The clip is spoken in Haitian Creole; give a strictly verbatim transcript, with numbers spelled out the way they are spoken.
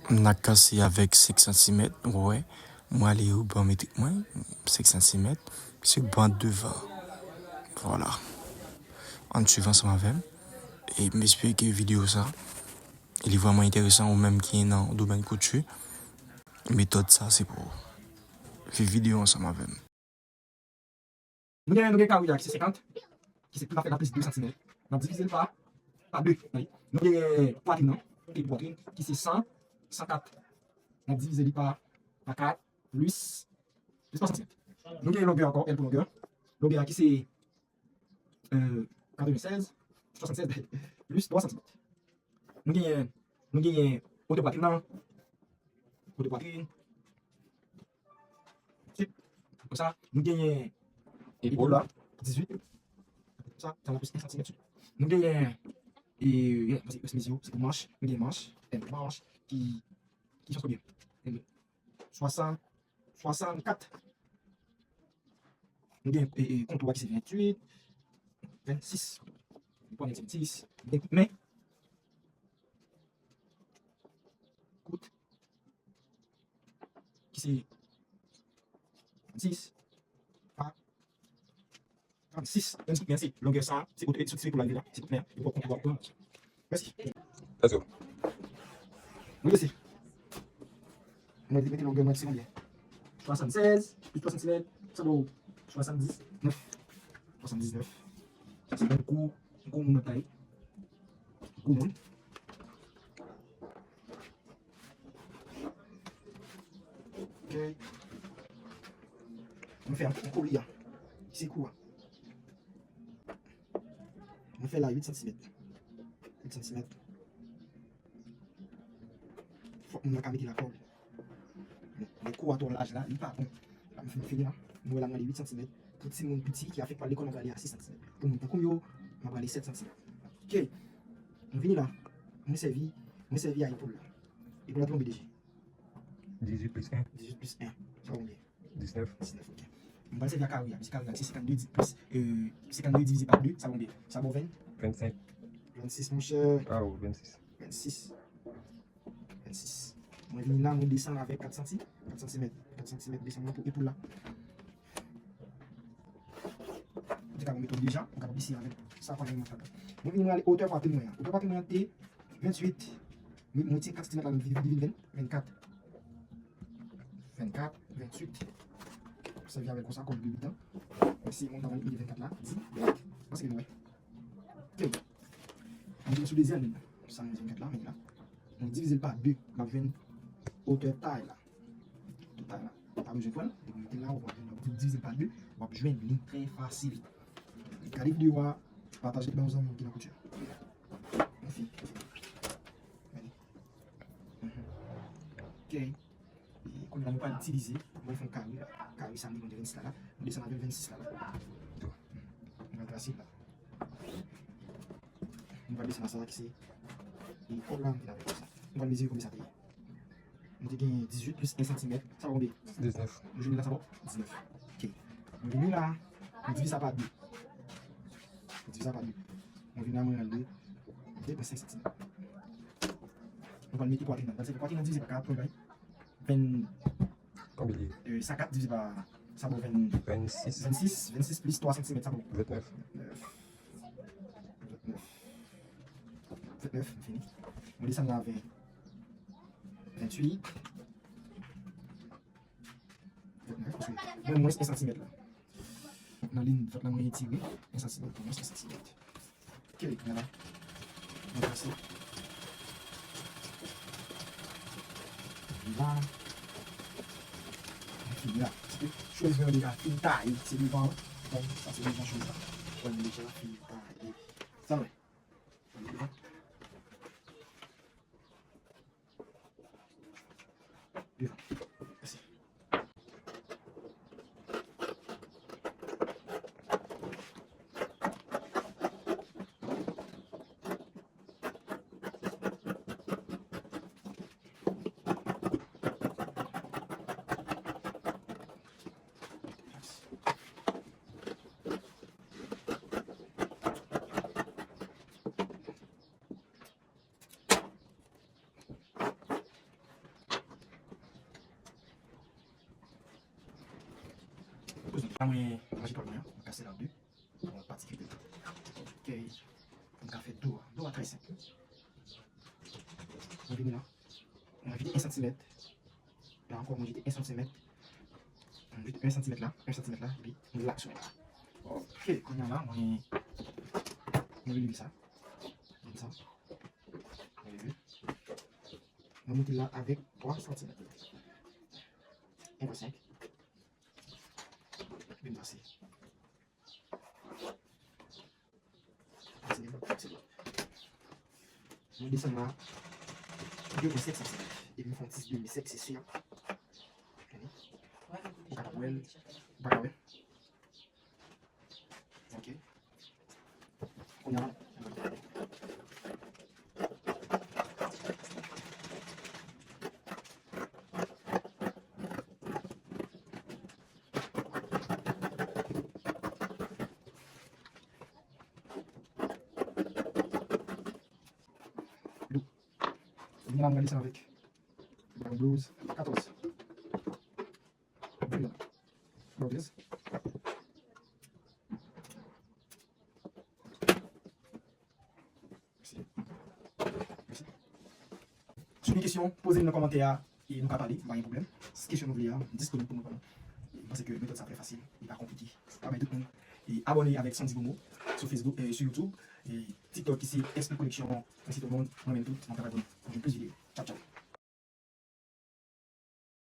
M nan kase avèk senk santimèt, ou wè. Mwen ale riban metrik mwen, senk santimèt, se riban devan. Vwala. Ann swiv ansanm avè m. E m espere ke videyo sa, li vrèman enteresan ou menm ki nan domèn kouti. Metòd sa, se pou ou. Viv videyo ansanm avè m. Nou gen, nou gen kari a ki se senkant, ki se tout afè la plis de santimèt. N ap divize l pa, pa de. Wi. Nou gen pwatrin nan, e pwatrin ki se san, san kat. N ap divize li pa, pa kat, plis, plis twa santimèt. Nou gen longè ankò, L pou longè. Longè a ki se, euh, katrevennsèz, swasannsèz, plis twa santimèt. Nou genyen, nou genyen wotè pwatrin nan. Wotè pwatrin. Ensuite, konsa, nou genyen epòl la, dizuit. Konsa, sa la plis en santimèt sou li. Nou genyen, e, yeah, paske mezi yo, se pou manch. Nou genyen manch, en manch, ki, ki jan kote? Swasann, swasannkat. Nou gen, e, e, kontou a ki se venntuit, vennsis. Li pran vennsis. Gen kout men. Kout. Ki se vennsis. Pa. Trannsis. Menm kout men se longè sa. Se kout, se kout pou la vila. Se kout men. Li pran kontou a. Mèsi. Let's go. Mwen resi. Mwen te mete longè mwen ti konbyen? Swasannsèz, plis twa santimèt, sa ba w swasanndiznèf. Swasanndisnèf. Sa se yon gwo, gwo moun nan tay. Gwo moun. Ok. Mwen fè yon kouri a. Se kou a. Mwen fè la uit santimèt. Uit santimèt. Fòk moun nan ka mete lakòd. Men, men kou a twò laj la, li pa bon. La, m fin fini la. Nou wè la, m rale uit santimèt. Pou timoun piti ki afèk pral lekòl, m ap rale a sis santimèt. Pou moun tankou m yo, m ap rale sèt santimèt. Ok. M vini la. Mwen sèvi, mwen sèvi a epòl la. Epòl la te konbyen deja? Dizuit plis en. Dizuit plis en. Sa konbyen? Diznèf. Diznèf, ok. M pral sèvi a kare a, paske kare a se senkannde di-, plis, euh, senkannde divize pa de, sa konbyen? Sa ba w venn? Vennsenk. Vennsis, monchè. Ah, oh, vennsis. Vennsis. Vennsis. Mwen vini la, mwen desann avèk kat santi-, kat santimèt. Kat santimèt desann nan pou epoul la. Mwen te ka pran metòd deja, mwen kapab eseye avèk sa, pa gen mwen. Mwen vini, mwen ale otè pwatrin mwen an. Otè pwatrin mwen an te venntuit. Mwen, mwen retire kat santimèt la, mwen divin, divin vennkat. Vennkat, venntuit. Sèvi avèk konsa kòm debitan. Mwen si moun ta vin vennkat la, di, paske nou wè. Ok. Mwen vin sou dezyèm li. Sa mwen vennkat la, men la. Mwen divize l pa de, m ap jwenn otè tay la. Otè tay la. Pa bezwen pran l, depi w mete l la, w ap jwenn, w ap divize l pa de, w ap jwenn li trè fasil. Gade videyo a, pataje l ba yon zanmi w ki nan kouti a. Yon fi. Gade. Mhm. Ok. E kounye a nou pral itilize, mwen fè yon kare, kare sa m te konn te vennsis la la, nou desann avè l vennsis la la. Nou pral trase l la. Nou pral desann a sa la ki se, e kòb la m vin avè l konsa. Nou pral mezire konbyen sa te ye. Nou te gen dizuit plis en santimèt, sa ba w konbyen? Diznèf. Nou jwenn la sa ba w? Diznèf. Ok. Nou vini la, nou divize sa pa de. Nou divize sa pa de. Nou vini la, mwen rale de pwen senk santimèt. Nou pral mete pwatrin nan. Pwatrin nan divize pa kat, konbyen? Venn. Konbyen li ye? Euh, sa kat divize pa, sa ba w venn, vennsis. Vennsis, vennsis plis twa santimèt, sa ba w? Vennèf. Vennèf. Vennèf. Vennèf, fini. Mwen desann la avè venntuit. Vennèf, paske mwen mwens en santimèt la. Nan liy dwat la, mwen retire en santimèt, pou mwens en santimèt. Ok, men la. Mwen pase. La. Mwen fini la. Paske chwèz mwen deja fin taye. Se devan. Bon, sa se devan chwèz la. Chwèz mwen deja fin taye. Sa vre. La mwen ranje twal mwen an, mwen kase l an de. Bon, pati ki de. Ok. Pou n ka fè do a. Do a trè senp. Mwen vini la. Mwen vide en santimèt. La ankò, mwen vide en santimèt. Mwen vide en santimèt la, en santimèt la, epi mwen lage sou mwen. Ok, kounye a la, mwen, mwen leve sa. Konsa. Mwen leve. Mwen monte la avèk twa santimèt. En pwen senk. Epi m pase. Mwen desann la de pwen senk santimèt. Epi m fè yon ti demi sèk, se si. Ou kapab wè l. Ou pa ka wè l. Ok. Kounye a, Vini la, nou gade sa avèk Brown Blues katòz. Vini la. Brown Blues. Mèsi. Mèsi. Si w gen kesyon, poze m nan kòmantè a, e nou ka pale, m pa gen pwoblèm. Si kesyon nou vle a, m disponib pou nou reponn. E m panse ke metòd sa trè fasil, li pa konplike. Pa bay tout moun. E abòne avèk Sandy Bomo sou Facebook, e sou YouTube, e TikTok ki se Explique Collection. Mèsi tout moun, mwen menm tout, m ap travay pou nou. Pou jwenn plis videyo. Tchaw, tchaw.